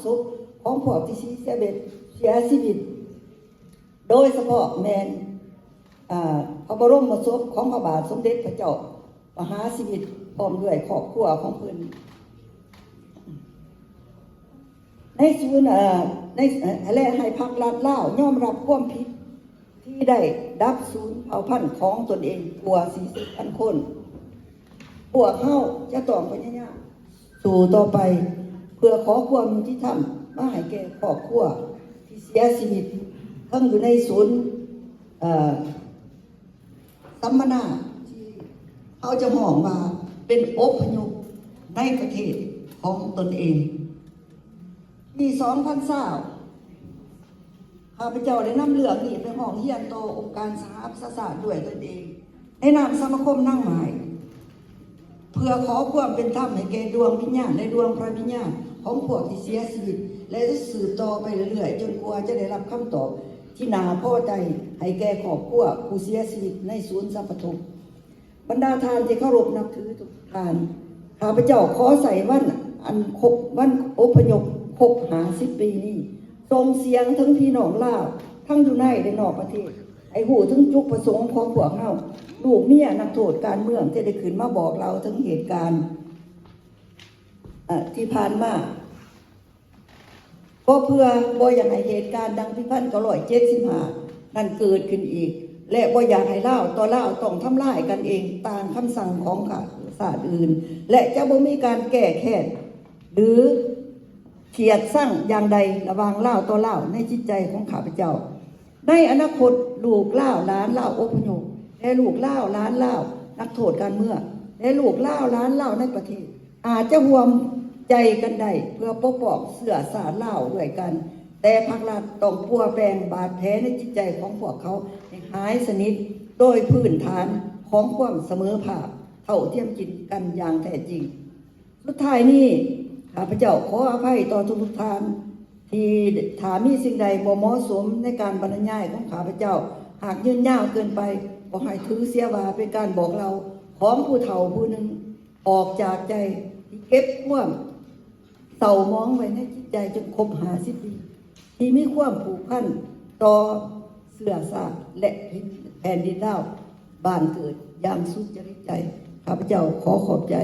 ສົບຂອງພວກທີ່ເສຍຊີວິດ ເສຍຊີວິດ ໂດຍສະເພາະແມ່ນ ອາ ພະບໍລົມມະສົບຂອງພະບາດສົມເດັດພະເຈົ້າມະຫາຊີວິດ ພ້ອມດ້ວຍຄອບຄົວຂອງເພິ່ນ ໃນສູນ ເອີ ໃນ ແລະ ໃຫ້ພັກລັດລາວຍອມຮັບຄວາມຜິດ ທີ່ໄດ້ດັບສູນເຜົ່າພັນຂອງຕົນເອງກວ່າສີ່ສິບພັນຄົນ. ພວກເຮົາຈະຕ້ອງພະຍາຍາມສູ້ຕໍ່ໄປ ເພື່ອຂໍຄວາມຍຸຕິທຳມາໃຫ້ແກ່ຄອບຄົວທີ່ເສຍຊີວິດ ທັງຢູ່ໃນສູນ ເອີ ສຳມະນາ ທີ່ເຮົາຈະຮ້ອງວ່າເປັນອົບພະຍົບໃນປະເທດຂອງຕົນເອງ. ປີສອງພັນຊາວ ຂ້າພະເຈົ້າໄດ້ນຳເລື່ອງນີ້ໄປຮ້ອງຮຽນຕໍ່ອົງການສະຫະປະຊາຊາດດ້ວຍຕົນເອງ ໃນນາມສະມາຄົມນາງໝ້າຍ ເພື່ອຂໍຄວາມເປັນທຳໃຫ້ແກ່ດວງວິນຍານ ແລະ ດວງພະວິນຍານຂອງພວກທີ່ເສຍຊີວິດ ແລະ ຈະສືບຕໍ່ໄປເລື້ອຍໆ ຈົນກວ່າຈະໄດ້ຮັບຄຳຕອບທີ່ໜ້າພໍໃຈໃຫ້ແກ່ຄອບຄົວຜູ້ເສຍຊີວິດໃນສູນສັບປະທຸກ. ບັນດາທ່ານທີ່ເຄົາລົບນັບຖືທຸກທ່ານ, ຂ້າພະເຈົ້າຂໍໃຊ້ວັນອັນຄົບ ວັນອົບພະຍົບຄົບຫ້າສິບປີນີ້ ສົ່ງສຽງເຖິງພີ່ນ້ອງລາວ ທັງຢູ່ໃນ ແລະ ນອກປະເທດ ໃຫ້ຮູ້ເຖິງຈຸດປະສົງຂອງພວກເຮົາ ລູກເມຍນັກໂທດການເມືອງ ທີ່ໄດ້ຂຶ້ນມາບອກເລົ່າເຖິງເຫດການ ເອີ ທີ່ຜ່ານມາ ກໍເພື່ອບໍ່ຢາກໃຫ້ເຫດການດັ່ງປີພັນເກົ້າຮ້ອຍເຈັດສິບຫ້ານັ້ນເກີດຂຶ້ນອີກ ແລະ ບໍ່ຢາກໃຫ້ລາວຕໍ່ລາວຕ້ອງທຳລາຍກັນເອງຕາມຄຳສັ່ງຂອງຊາດອື່ນ ແລະ ຈະບໍ່ມີການແກ້ແຄ້ນ ຫຼື ກຽດຊັງຢ່າງໃດລະຫວ່າງລາວຕໍ່ລາວໃນຈິດໃຈຂອງຂ້າພະເຈົ້າ. ໃນອະນາຄົດ ລູກລາວຫຼານລາວອົບພະຍົບ ແລະ ລູກລາວຫຼານລາວນັກໂທດການເມືອງ ແລະ ລູກລາວຫຼານລາວໃນປະເທດ ອາດຈະຮ່ວມໃຈກັນໄດ້ເພື່ອປົກປ້ອງເຊື້ອຊາດລາວດ້ວຍກັນ, ແຕ່ພັກລັດຕ້ອງປົວແປງບາດແຜໃນຈິດໃຈຂອງພວກເຂົາໃຫ້ຫາຍສະໜິດ ໂດຍພື້ນຖານຂອງຄວາມສະເໝີພາບ, ເທົ່າທຽມກິນກັນຢ່າງແທ້ຈິງ. ສຸດທ້າຍນີ້ ຂ້າພະເຈົ້າຂໍອະໄພຕໍ່ທຸກໆທ່ານ ທີ່ຖ້າມີສິ່ງໃດບໍ່ເໝາະສົມໃນການບັນລະຍາຍຂອງຂ້າພະເຈົ້າ, ຫາກຍືນຍາວເກີນໄປ ກໍໃຫ້ຖືເສຍວ່າເປັນການບອກເລົ່າຂອງຜູ້ເຖົ້າຜູ້ໜຶ່ງ ອອກຈາກໃຈທີ່ເກັບຄວາມເສົ້າໝອງໄວ້ໃນຈິດໃຈຈົນຄົບຫ້າສິບປີ ທີ່ມີຄວາມຜູກພັນຕໍ່ເຊື້ອຊາດ ແລະ ແຜ່ນດິນລາວບ້ານເກີດຢ່າງສຸດຈະລິດໃຈ. ຂ້າພະເຈົ້າຂໍຂອບໃຈ.